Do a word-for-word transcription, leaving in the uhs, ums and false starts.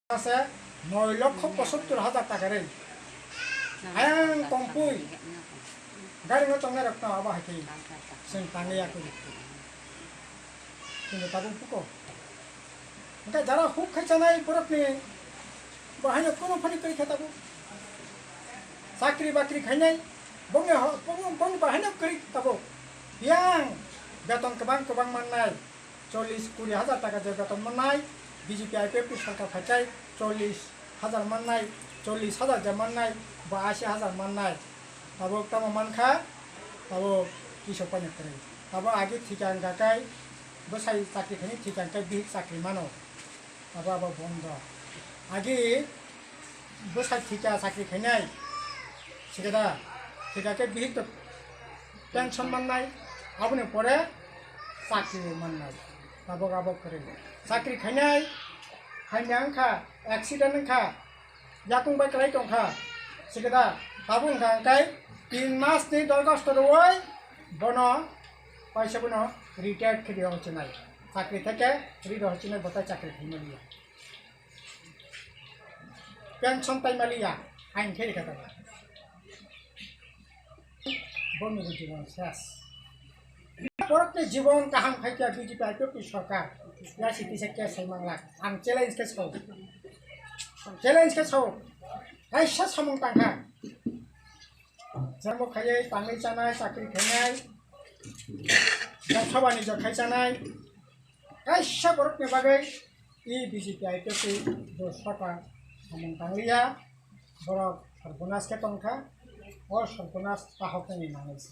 Ase noi lokho pochattor hajar taka rwi. Ayang tongpui. Gari no tongnai rok no abo hai khe. Seng tangwi ya kuri. Kini tabuk puko. Engka jara huk khai chanai borok ni bahai no kono phani kari khe tabuk. Chakri bakri khainai bongni ho-, bong-, bongni bahai no kari tabuk. Yang beton kwbang kwbang mannai. Chollish kuri hajar taka je beton mannai, B J P I P F T sorkar phaichai chollish hajar mannai, chollish hajar je mannai, ba ashi hajar mannai. Tabuk tamo mankha, tabuk kisa paina kwrwi. Tabuk agi thika wngkha kai, bwsai chakri khaini thika wngkha bihik chakri mano. Abo abo bondo. Agi bwsai thika chakri khainai. Sikada thika khe bihik to pension mannai. Aboni pore chakri mannai. Abo abo kwrwi. Chakri khainai. Khaina wngkha, accident wngkha. Yakung bai kwlai tongkha. Sikada abo wngkha kai tin mas ni dorkhasto rwoi bono paisa bono retired khe diyo chinai. Chakri theke rida hochinai botai chakri khaimaliya. Pension taimaliya, ain khe rikha tala. Boni bo jibon ses. Borokni jibon kaham khaikya B J P I P F T sorkar. Ya siti se ke sai manglak. Ang challenge khe sao. Challenge khe sao. Kaisa samung tangkha. Jamo khaiye tangwi chanai, chakri khainai, Lok Sabha ni jokhai chanai, kaisa borokni bagwi i B J P I P F T bo sorkar samung tangliya, borok sarbonas khe tongkha, o sarbonas tahoknani manwi se.